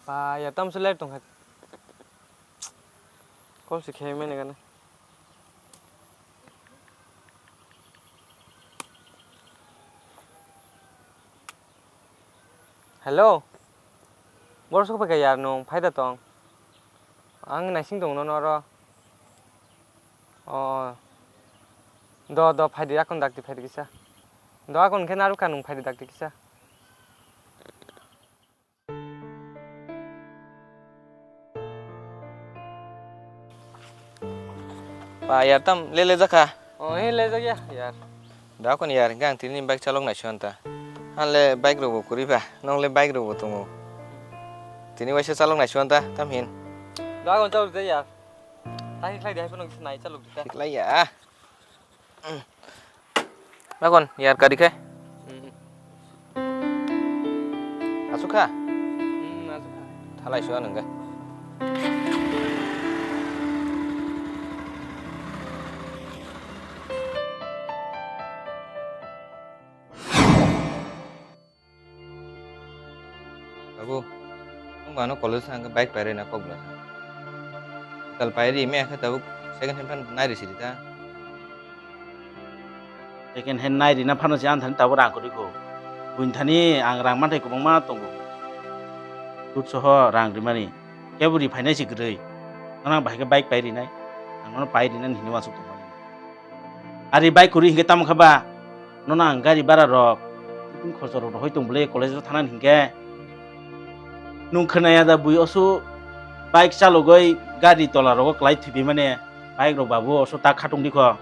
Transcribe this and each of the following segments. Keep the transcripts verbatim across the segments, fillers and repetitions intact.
Ba, ya tam se ler tong kha. Call se khe mene gana. Hello. Bor sok phaikha yar nung phaida tong. Ang naising tong nono oro. O. Do do phaidi akon dakti phaidi kisa. Do akon khe narwkha nung phaidi dakti kisa. Ba yar tam lele jakha. O he le jakya yar. Da kon yar, hingke ang tini bike chalok naisio anta. Ang le bike rok bo kwrwi ba, nong le bike rok bo tongo. Tini waisa chalok naisio anta, tam hin. Da kon chalok de yar. Tahi khlai de hai phano nai chalok de ta. Khlai ya. Nakon yar kari khe? Hmm. Asukha? Hmm, asukha. Thalai suwa nungga. Babu, nwng bo ano college thang khe bike pairwi na kok bwla. Tal pairwi maya khe tabuk second hand phano nairwi siri ta. Second hand nairwi na phano se ang thani tabuk rang kwrwi kho. Buini thani ang rang manthai kwbangma tongo. Sut soho rang rimani. Kebo ri phainai se kwrwi. Nono ang bahai khe bike pairwi nai. Ang nono pairwi nani hinwi uansuk tongmani. Ari bike kwrwi hinkhe tamo kha ba? Nono ang gari bara rok, tiffin khorcha rok rohoi tong bwle college o thanani hinkhe. Nwng khwnaya da bui osu bike chalogoi gari tola rogo kwlai thwiphaimani bike rok babu osu tak khatung dikho.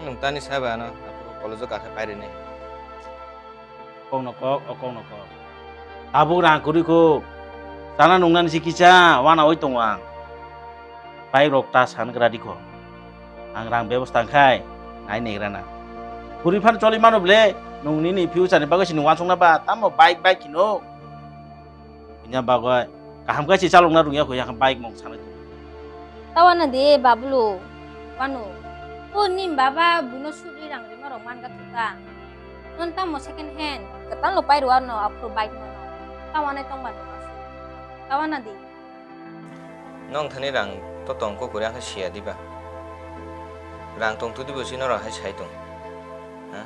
Nwng tani saba ano aphuru college o kakhe pairwnai. Kokno kok, o kokno kok. Tabuk rang kwrwi kho. Chana nungnani se kisa wana oi tongo ang. Bike rok ta san gra di kho. Ang rang bebosta wngkhai nai negra na. Kwrwi phan choli mano ble, nung nini future ni bagwi se nung uansukna ba, tamo bike bike hino. Bini bagwi kaham khe se chalokna rwngya kho, yakha bike mung sanai. Tawana de babulu, wanu. O nim baba buino suri rang rima rok man ga thuka. Non tamo second hand, ketal lo pai rwano aphuru bike no. Tawana tong ba no asu. Tawana de. Nong thani rang to tong ko kuri ang khe siya diba. Rang tong tu dibo si norok hai sai tong. Ha?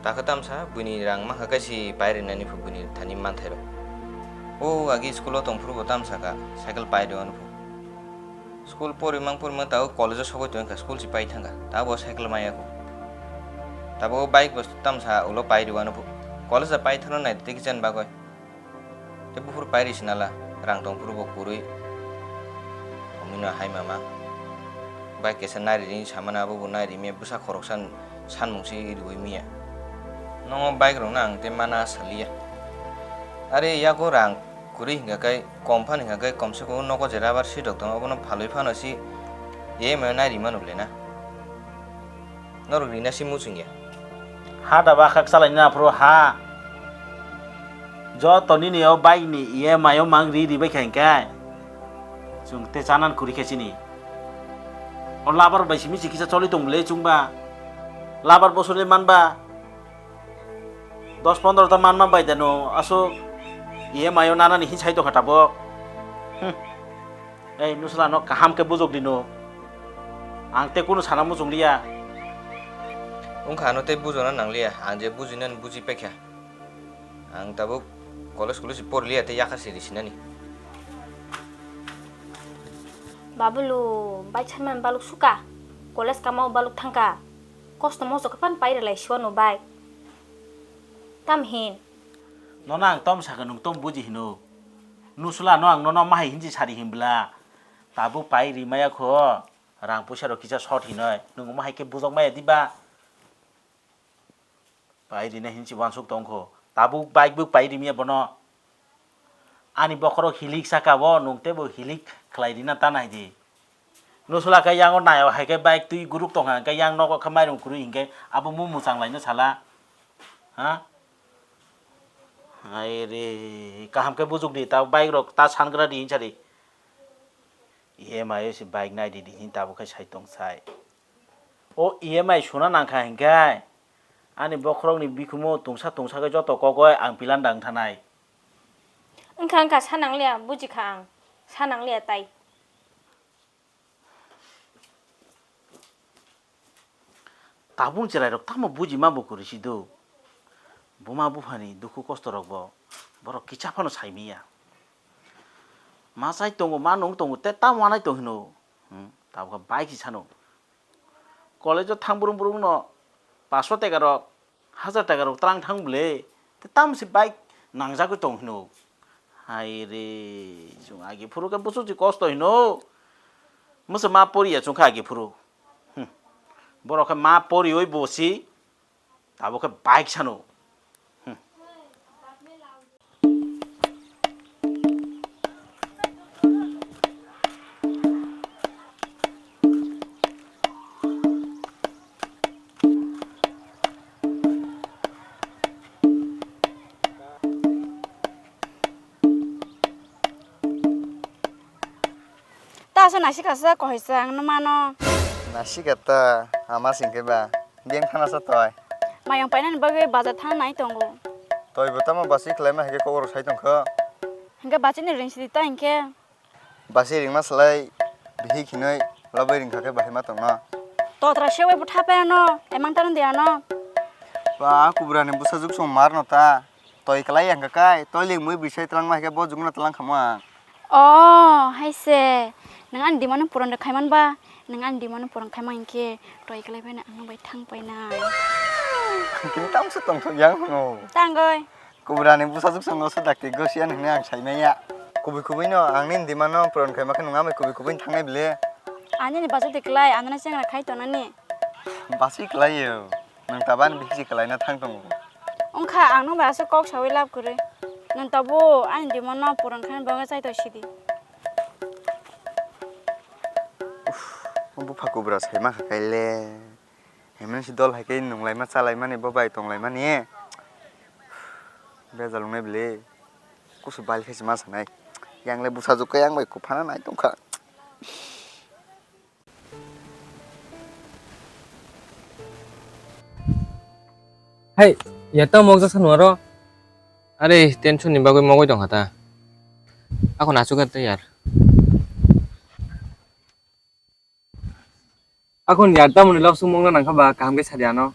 Takhe tamsa buini rang mankha kaisi pai rinani phu buini thani manthai rok. O agi school o tong phuru bo tamsa ka cycle pai rwano phu. School pori mang pori mang tabo college o sogoi tong kha, school si pai thang kha, tabo cycle maya kho. Tabo bike bo tamsa ulo pai rwano phu. College a pai thangno nai tei kichani bagoi. Tei buphuru pairi sinala, rang tong phuru bo kwrwi. Omino hai mama. Bai kesa nairi rini samana abo bo nairi miya bwsa khoroksa sanmung si riwi miya. Nongo bike rokno ang tei mana saliya. Are yago rang kwrwi hingka kai, kom phano hingka kai, kom se kom nogo je rubber seat rok tongo, abono phalwi phano si E M I o nairi mano ble na. Norok rina se muchung ya. Ha da ba khak chalai na phuru ha. Joto nini o bike ni E M I o mang ri ri bai kha hingkhe. Chwng te chanan kuri khe chini. O labar bai simi chikisa choli tong le chwng ba. Labar bosor le man ba. Dos pondro ta man man bai de no aso E M I o nanani hin sai tong kha tabok. Hmm. Ei, nusla no kaham khe bujok di no. Ang tei kunu sana muchung liya. Wngkha ano tei bujona nang liya, ang je bujinani buji paikha. Ang tabuk college college por liya tei yakha siri sinani. Babulu, bai chanman baluk suka. College kama baluk thangka. Kosto mosto kapan pai relai siwano bai. Tam hin. Nono ang tom sakha nung tom buji hino. Nusla no ang nono mahai hinji sari hinbla. Tabuk pai rimaya kho, rang puisa rok kisa short hinoi, nwng omo hai khe bujok maya diba? Pai rina hinsi uansuk tong kho, tabuk bike buk pai rimiya bono. Ani bokhorok hilik saka o, nwng teibo hilik khlai rina ta nai di. Nusula khe yango nai o hai khe bike twi guruk tong kha, hwnkhe yang nogo khe mairung kwrwi hinkhe abo mu muchang laino sala. Ha? Hai re, kaham khe bujok di, ta bike rok ta sangra di hinsa di. E M I o se bike nai di, di hin tabuk khe sai tong sai. O E M I suna nang kha hinkhe ani bokhorok ni bikhumo tungsa tungsa khe joto kok oi ang pilan dang thanai. Wngkha, wngkha, sa nangliya, bujikha ang. Sa nangliya tai. Tabung chwrairok tamo bujima bo kwrwi si do. Buma buphani dukhu kosto rokbo borok kicha phano saimanya. Ma chai tongo, ma nung tongo, tei tamo wanai tong hino. Hmm, tabukha bike si sano. College o thang brum brum no paso teka rok, hajar teka rok twlang thang bwle, tei tamo se bike nangjagwi tong hino. Hai re, chwng agi phuru khe buchuk si kosto hino. Mwsa ma poriya chwng kha agi phuru. Hmm. Borok khe ma poriwi bo si, tabuk khe bike sano. Hmm. Ta aswk naisik kasa, kohai se ang nw mano. Naisik ta, ama sing khe ba. Biyang thana sa toi. Mayung painani bagwi bazar thana nai tongo. Toi bo tamo basi khlaima hai khe kok rok sai tong kho. Hingke bachini ring sidi ta hingke. Basi ringma slai bihi khinoi labwi ringkha khe bahai ma tongno. Totra sewai bo thape ano, emang tano de ano. Ba kubra ni bwsa juk song mar no ta. Toi kwlai yang kai, toi ling mui bisai twlang ma hai khe bo juguna twlang khamo ang. Oh, hai se. Nang ani demand no puron de khaiman ba, nang ani demand no puron khaima hinkhe toi kwlai phai na ang bai thang pai nai. Kini tamo se tong thok yang no. Tangoi. Kubra ni bwsa juk song no se dakti gosian hwnwi ang sai maya. Kubui kubui no ang nini demand no puron khaima khe nung amai kubui kubui thangnai bile. Ani ni basu de kwlai, ano na chengra khai tonani. Basi kwlai yo. Nwng tabuk ani bihik se kwlaina thang tongo. Wngkha, ang nwng bai aswk kok saui lab kwrwi. Nwng tabuk ani demand no puron khaina bagwi chai toi sidi. Uff, o bupha kubra sai mankha khaile. Himani si dol hai khe nunglaima chalaimani bo bai tonglaimani. Bejal wngnai bwle. Kusu bail khe se ma sanai. Yang le bwsajwk khe yang bai kuphana nai tongkha. Hai, ya tamo mokjak sanu aro? Are, tension ni bagwi mogwi tongkha ta. Ako nachuka ta yar. Ako ni yar tamoni love song mokna nangkha ba, kaham khe sadi ano.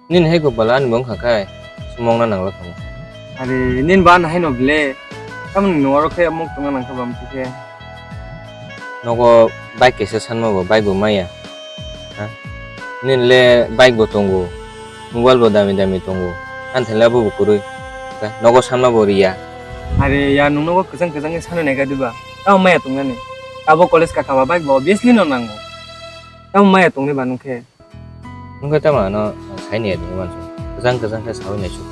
Nini hai gopala ani bo wngkha khe, sumokna nangla kamo. Are, nini ba ano haino bile, tamoni nung oro khe mok tongna nangkha ba mtwi khe. Nogo bike kaisa sanma bo, bike bo maya. Ha? Nini le bike bo tongo, mobile bo dami dami tongo, ani thani le abo bo kwrwi. Nogo sanma bo riya. Are, ya nung nogo kwchang kwchang khe sanwi naikha diba? Tamo maya tongnani. Abo college kaka ba bike bo obviously no nango. Tamo maya tongni ba nung khe. Nwng khe tamo ano ang sai ni ya tongwi uansuk. Kwchang kwchang khe saui naisuk.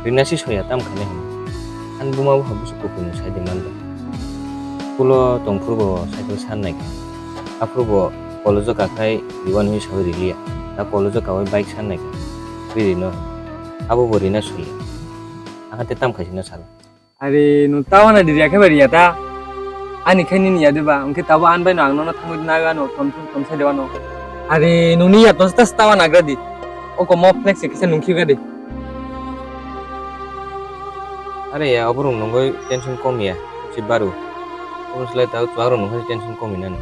Rina si soya tam khainai hwnwi. Ani buma bupha bwswk kuphur ni sai di man ba. School o tong phuru bo cycle san nai kha. Aphuru bo college o kakhai riwan hwnwi saui riliya. Da college o kaui bike san nai kha. Ri rino. Abo bo rina soya. Ang khe tam khaisino salo. Are, nwng tawa na diri akhe bari ya ta? Ani khai nini ya deba, hwnkhe tabo an bai no ang nono thangwi na gano, tom tom sai deba no. Are, nungni ya tonsa tas tawa nagra di. Oko mo flex se kisa nungkhi ga di. Are ya, oborok nungoi tension kom ya, si baru. Obo slai tao chuak rok nungkha tension kom ya nani.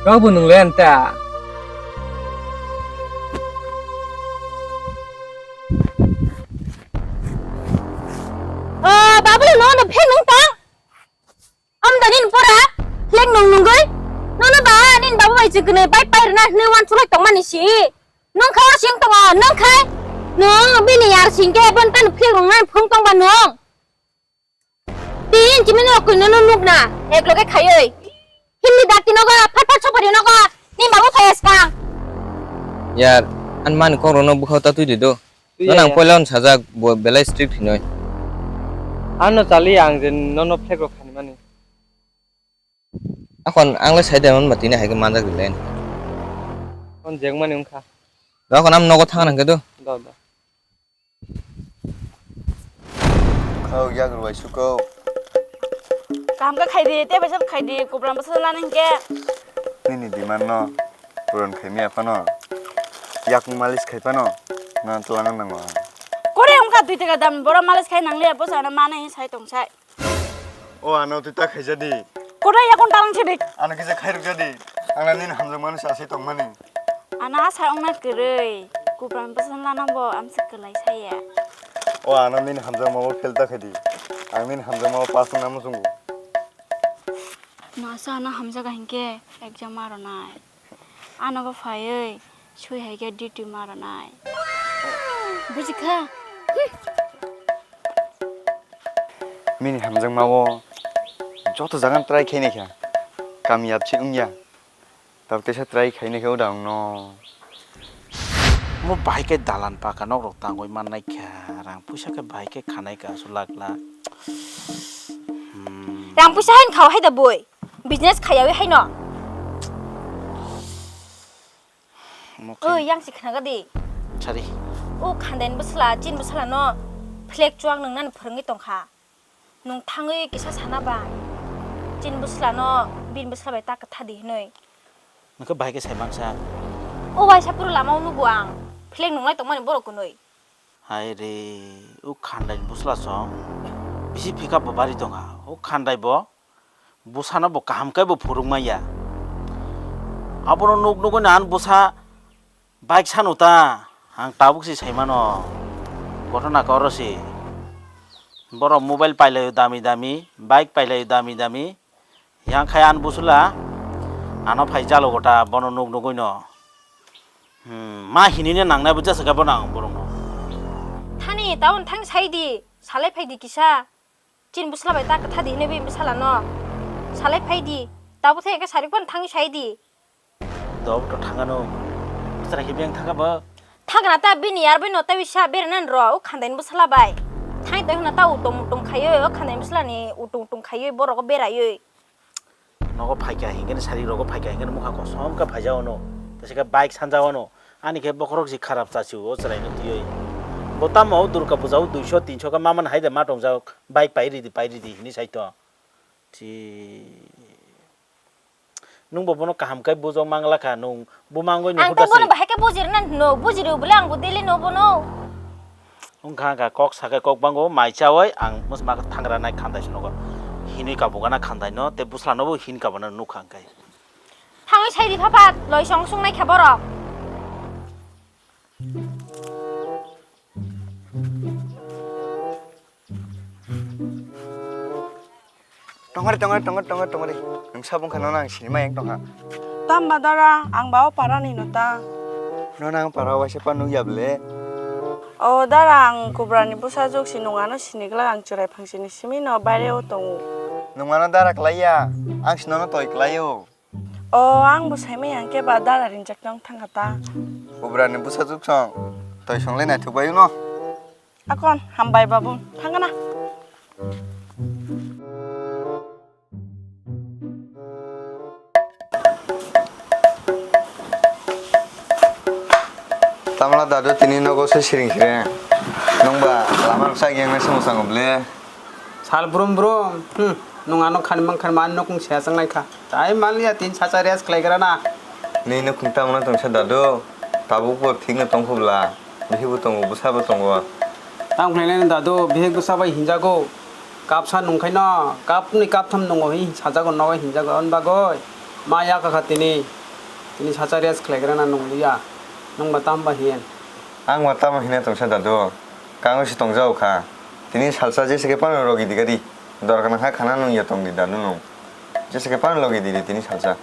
Kau bo nunglai anta. O babu, no no phek nung tang. Am da nin pora phek nung nungoi. No no ba nin babu bai chikne bai pai rna hne wan chulai tong mani si. Nung kha sing tongo, nung khai. Nung bini yar sing ke bon tan phek nung nan phung tong ba nung. Tin chimino koi no nuk na, ek loge khayoi. Hindi dakti nogo, phat phat sopari nogo, ni babu phai eskang. Yar, an man kok rono bukhao ta twi di do. Twi ya, nang ya. Poila on sajak, bo belai strict hinoi. Ano chali ang je nono flag rok khani mani. Akon ang le sai de man ba tini hai ke manjak di len. On jeng mani ungkha. Akon am nogo thang nang ke do. Do do. Khao yak rwai suko. Kaham khe khai di, tei bai sal khai di, kubram bwsa lana hinkhe. Nini demand no puron khai miya phano, yakung malis khai phano, no twlangna nango. Kore wngkha dui taka dam, boro malis khai nangliya, bwsa no mane sai tong sai. O ano twi ta khaija di. Kothai yakon talang se de. Ano kisa khairok ja di. Ang na nini hamjakmani se asai tongmani. Ano asa ongna kwrwi. Kupran bwswng lana bo amsa kwlai saya. O ano nini hamjakma bo fail ta khaidi. Ang nini hamjakma bo pass wngna muchungo. No asa ano hamjaga hinkhe exam aronai. Ano bo phaiwi sui hai khe duty ma rwnai. Buji kha? Bini hamjakma o joto jaga try khainai kha. Kamyab se wngya. Tabuk teisa try khainai kha o da wngno. Mo bahai khe dalan paka nok rok tangwi mannai kha. Rang puisa khe bahai khe khanai kha su lak lak. Hmm. Rang puisa hain khao hai da boi. Business khayawi haino. Omo khe. Oi, yang si khnaga di. Sari. O khandain bwsla, chin bwsla no flag chuak nang nani phwrwngwi tongkha. Nung thangwi kisa sana ba. Chin bwsla no bin bwsla bai ta kwtha di hinoi. Nokhe bahai khe sai mansa. O waisa puru lama o nugo ang. Flag nunglai tongmani borok kunoi. Hai re, o khandai bwsla song bisi phika bo bari tongha. O khandai bo bwsano bo kaham khe bo phuruk maya. Abono nuk nugui nan bwsa bike sanu ta. Ang tabuk si sai mano. Ghotona koro si. Borok mobile pailaio dami dami, bike pailaio dami dami. Yang khai an busula, ano phai jalo gota bono nuk nugui no. Hmm, ma hinine nangnai bo jasa khe bono ang borokno. Thani, taun thang sai di, salai phai di kisa. Chin busla bai ta kwtha di hinui bai bwsala no. Salai phai di, tabo thai khe sarik pan thang sai di. Dobo to thangano. Bwsara khe beng thangkha bo. Thangna ta bini yar bai no ta bisa bere nan ro, o khandai ni bwsala bai. Thang to hwnna ta utung utung khaiyo, o khandai ni bwsala ni utung utung khaiyo, borok o beraiyo. Nogo phaikha hinkhe ni sari rogo phaikha hinkhe ni mokha kosom khe phaijao no. Tei se khe bike sanjao no. Ani khe bokhorok si kharap chachu o chwrai no twiwi. Bo tamo o Durga puja o duiso tinso khe ma man hai de ma tongjak bike pai ridi pai ridi hini sai to. Chi. Nung bo bono kaham khe bujok mangla kha, nung bumangoi nung. Ang tei bono bahai khe bujirna hino, bujiri bole ang bo daily no bono. Wngkha wngkha kok sakhe kok bango mai chawi ang mosma thangra nai khandai sunogo. Hinui kabugana khandai no tei bwsla no bo hin kabana nukha wngkha. Thangwi sai di phapat loi song sung nai kha borok. Tongari, tongari, tongari, tongari, tongari. Nung sabung khana nang sini ma yang tongha. Tamba dara, ang ba o para ni no ta. No nang para waisa pa nung yable. O dara, ang kubra ni busa juk si nung ano sini glak ang churai phang sini simi no baire o tongo. Nung ano dara klai ya, ang sino no toi klai o. O, ang bo saimai ang khe ba dara ringjak tong thangkha ta. Kubra ni busa juk song, toi song le naithok bai no. Akon, hambai babu, thangana. Tamla dadu tini nogo se siring siring. Nungba lama rwchak yang nai se mwchang ble. Sal brum brum. Hmm. Nung ano khan mang khan man nokung se chang lai kha. Tai man ya tin sacha rest khlai gra na. Ni nokung ta mano tong sa dadu. Tabuk bo thik no tong khu bla. Bihi bo tongo, bwsa bo tongo. Tang khlainai no dadu, bihik bwsa bai hinjago. Kapsa nungkhaino, kapnwi kaptham nungo hi sajago, nogo hinjago, on bagoi. Ma yakha kha tini, tini sacha rest khlaigrana nungliya. Nungba tamba hiyan. Ang ma tamo hina tongsa dadu. Kango si tongjago kha. Tini salsa jese khe pano rogi digadi. Dorkar nangkha khana nung ya tongdi dadu nung. Jesa khe phano logi didi tini salsa.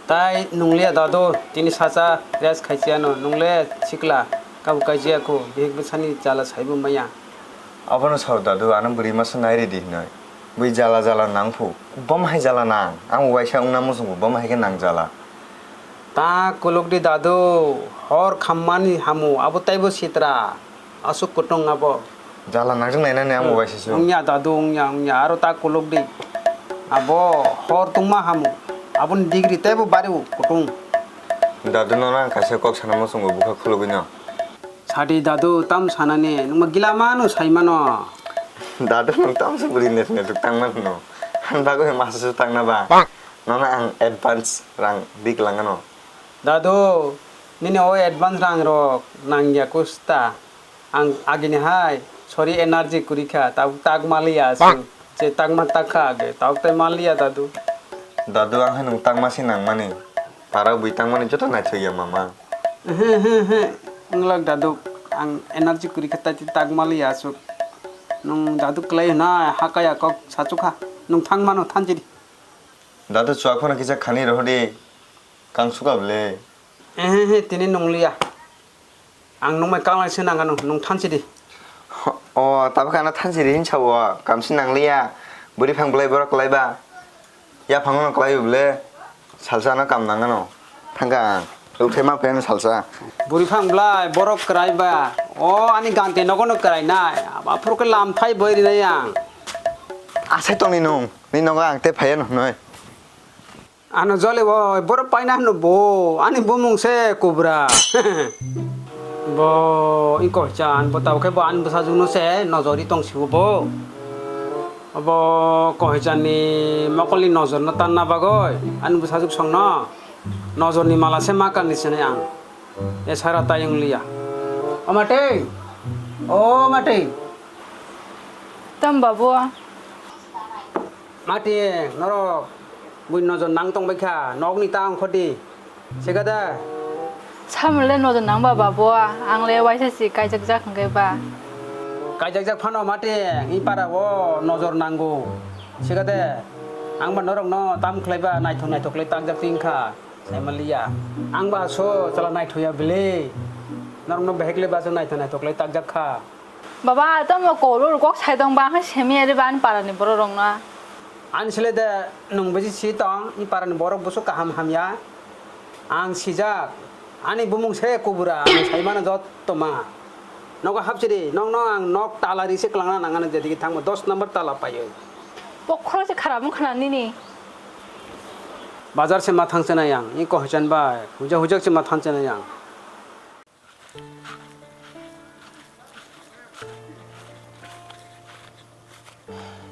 Tai nungliya dadu, tini sacha rest khaisiya no, nungle sikla, kabu kaisiya khu, bihik bwsani jala saibo maya. Abono sao dadu, ano bwrwi masa nai ridi hinoi. Bui jala jala nang phu. Bom hai jala nang, ang waisa wngna muchungo, bom hai khe nang jala. Ta kuluk di dadu, hor khammani hamu, abo taibo sitra. Aswk kutung abo. Jala nangjak nainani ang bo bai sisu. Wngya dadu, wngya, wngya, aro ta kuluk di. Abo hor tungma hamu. Aboni degree teibo bari kutung. Dadu no nang kaisa kok sana muchungo bukha khulugwi no. Sadi dadu tam sanani, nungma gila mano sai mano. Dadu nung tam se buri net net tang mano. Ang bagwi masa su tang na ba. Nono ang advance rang big langano. Dadu, nini o advance rang rok nangya kusta. Ang agini hai sori energy kurikha, tabuk tak maliya asu. Se tangma takha age, tok tai maliya dadu. Dadu, ang hai nwng tangma se nangmani. Para bui tangmani joto naithok ya mama. He, he, he. Wngla dadu, ang energy kwrwi khe tai tangmaliya aswk. Nwng dadu kwlai hwnai, hakaya kok sachukha. Nwng thangmano thanjiri. Dadu, chuak phano kisa khani rohdi. Kang suka bwle. Ehe, he, tini nungliya. Ang nungmai kang lai se nang ano, nung thansi di. O, tabuk ano thansi di hinsa o, kamsi nangliya. Bwrwi phang bwlai borok kwlai ba. Yaphang no kwlai bwle. Salsa no kam nang ano. Thangka ang. Rukthai ma phai ano salsa. Bwrwi phang bwlai borok kwrai ba. O, ani ganti nogo no kwrai nai. Aba phuru khe lam thai boi rinai ang. Asai tong ni nung. Ni nogo ang te phai ano hnoi. Ano jole bo, borok paina hwnwi bo, ani bumung se kubra. Bo, ingkoi chan, bo tabo khe bo ani bwsajwkno se nojori tong sibo bo. Bo, kohichani mokolni nojorno tanna bagwi, ani bwsajwk songno nojorni mala se ma kanni sinai ang. E sara tayung liya. O mati, o mati. Tam babu. Mati, norok bui nojor nang tong bai kha, nokni ta ongkhor di. Sika da? Samung le nojor nang ba, babu, ang le waisa si kaijak jak hwnkhe ba. Kaijak jak phano mati, i para o nojor nango. Sika de, ang ba norok no tam khlai ba, naithok naithok le tak jak ting kha, sai ma liya. Ang ba so chala naithok ya bile. Norok no behek le ba so naithok naithok le tak jak kha. Baba, tamo kolor kok sai tong ba, ang semi ari ba ani para ni borok rok no. Ani sile de nwng bisi si tong, i para ni borok busu kaham hamya. Ang sijak, ani bumung se kubura, ang sai mano jotto ma. Nogo hapsiri, nokno ang nok tala ri se kwlangna nangano jedigi thangma dos number tala paiwi. Bokhorok se kharap wngkha na nini. Bazar se ma thangchanai ang, i kohichan bai, hujak hujak se ma thangchanai ang.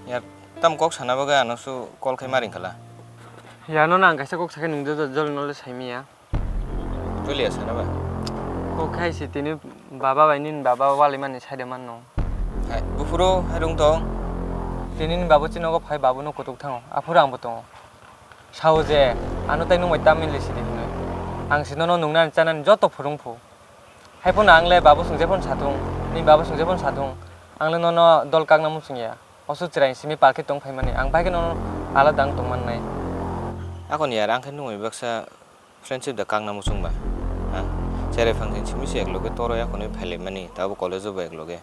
Yar, tam kok sana bagwi ano su call khai ma ringkhala. Yar, no nang kaisa kok sakhe nung jol jol no le saimi ya. Julia sana ba. Kok khai si tini baba bai nin baba wali mani saide man no. Hai, buphuru hai rung tong. Tini ni babu chini nogo phai babu no kutuk thango. Aphuru ang bo tongo. Sao je, ano tai nung bai tamni le sidi hinwi. Ang si nono nungnani chanani joto phwrwng phu. Hai phano ang le babu sung je phano satung, ni babu sung je phano satung. Ang le nono dol kakna muchung ya. Oso chwrai simi palkhe tong phaimani. Ang bai khe nono alada ang tong mannai. Akon yar, ang khe nung bai baksa friendship da kakna muchung ba. Ha? Cherai phang simi se ekloge toro ya khonwi phailaimani, tabo college o bo ekloge.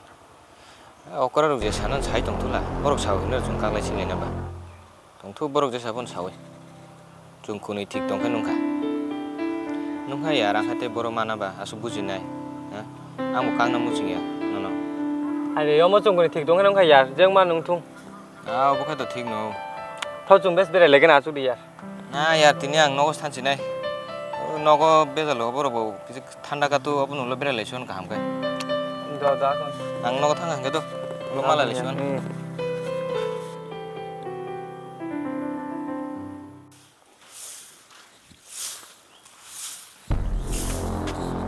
Okra rok je sana sai tong thula, borok sao hino chwng kaklai sinai na ba. Tongthu borok jesa phano sawi. Chwng kwnwi thik tongkhe nungkha. Nungkha ya rang kha tei borok mana ba aswk bujinai. Ha? Ang bo kakna muchung ya nono. Are yomo chwng kwnwi thik tongkhe nungkha ya jeng ma nungthung. Ah, obo khe to thik no. Tho chwng bes berai legen achuk di ya. Na yar, tini ang nogo thansinai. Nogo bejalo borok bo kisa thanda katu, obo nulo berai laisio kaham khe. Do, do, ako. Ang nogo thang hwnkhe do. Ulo mala laisio. Hmm.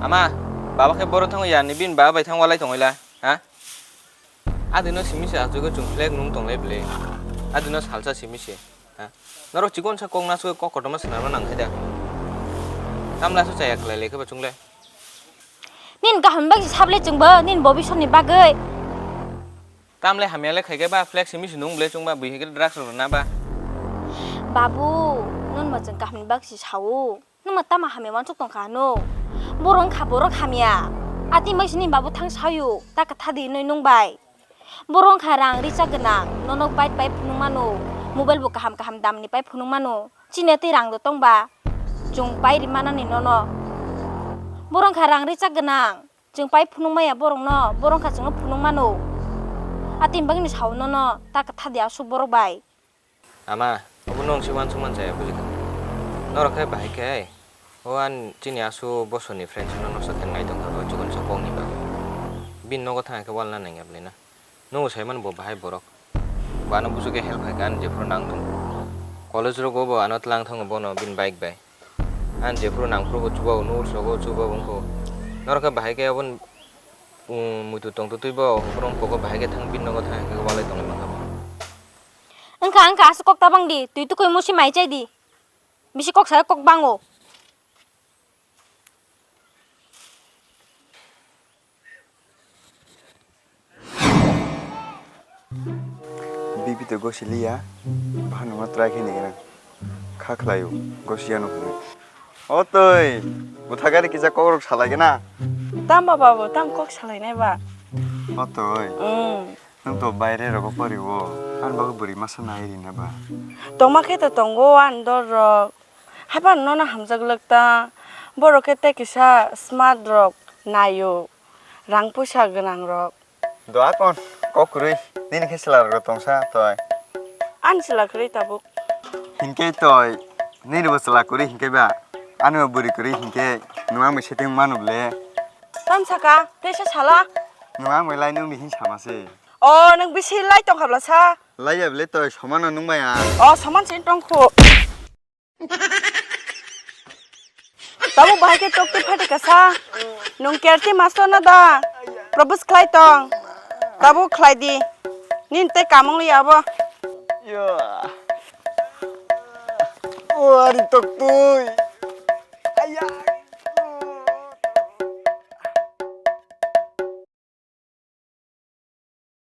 Ama, baba khe boro thango ya, ni bini baba bai thang walai tongwi la, ha? Adino simi se achugwi chwng flag nung tonglai bwle. Adino salsa simi se. Ha? Norok chikon sa kok nasu kok kotorma swnamna nang khe da. Tamla su chaya khlai le khe ba chungle. Nin kaham bagwi sablai chwngbo nin bobisoni bagwi. Tamle hamya le khai khe ba flex simi se nung ble chwngba bui hikhe drugs rwna ba. Babu, nunma chwng kaham bagwi sao. Nungma tama hamya wansuk tongkha hano. Borok wngkha borok hamya. Ati bai sini babu thang sayo. Ta kwtha di noi nung bai. Borok wngkha rang richak gwnang, nono bike bai phunuk mano, mobile bo kaham kaham damni pai phunuk mano, chini tei rang do tongba, chwng pai ri manani nono. Borok wngkha rang richak gwnang, chwng pai phunuk maya borokno, borok wngkha chwngno phunuk mano. Atini bagwino sao nono, ta kwtha di aswk borok bai. Ama, obo nwng se uansukma chaya bujikha. Norok khe bahai khe, o an chini asu bosorni friend sino nosto khe nai tongkha, o chikon sa kokni bagwi. Bini nogo thang khe walna nangya bwlai na. Nwng sai mano bo bahai borok. Bo ano busu khe help khai kha, ani jephuru nang tongo. College rogo bo ano tlang thango bono bini bike bai. Ani jephuru nang phuru bo chuba o, notes rogo chuba o wngkha. Norok khe bahai khe obo, um, muitu tongtwtwi bo, oborok pogo bahai khe thang bini nogo thang khe walai tongwi mankha bo. Wngkha, wngkha, aswk kok ta bang di, twi tukui musi mai chai di. Bisi kok sa kok bango. Bibi to gosi liya, bahano ma try khe ni rang. Kha khlaio, gosi ano hwnwi. O twi, bwtha gari kisa kok rok salai gana. Tam ba babu, tam kok salai nai ba. O twi. Mm. Nwng to baire rogo poriwo, ani bagwi bwrwi masa nai rina ba? Tongma khe to tongo ani dol rok. Haphano nono hamjak lwk ta. Borok khe tei kisa smart rok naio. Rang puisa gwnang rok. Do akon, kok kwrwi, nini khe chwla rok tongsa toi. Ani chwla kwrwi tabuk. Hinkhe toi, nini bo chwla kwrwi hinkhe ba. Ani bo bwrwi kwrwi hinkhe, nwng ang bai setting manu ble. Tam saka, tei se sala. Nwng ang bai lai nungni hin sama se. O, nwng bisi lai tongkha bla sa? Lai ya bele toi, somano nung maya. O, soman sin tongkhu. Tabuk bahai khe tokti phati kasa. Nwng kerti master na da? Propose khlai tong. Tabuk khlai di. Nin tei kamung li abo. Ya. O, ari toktui.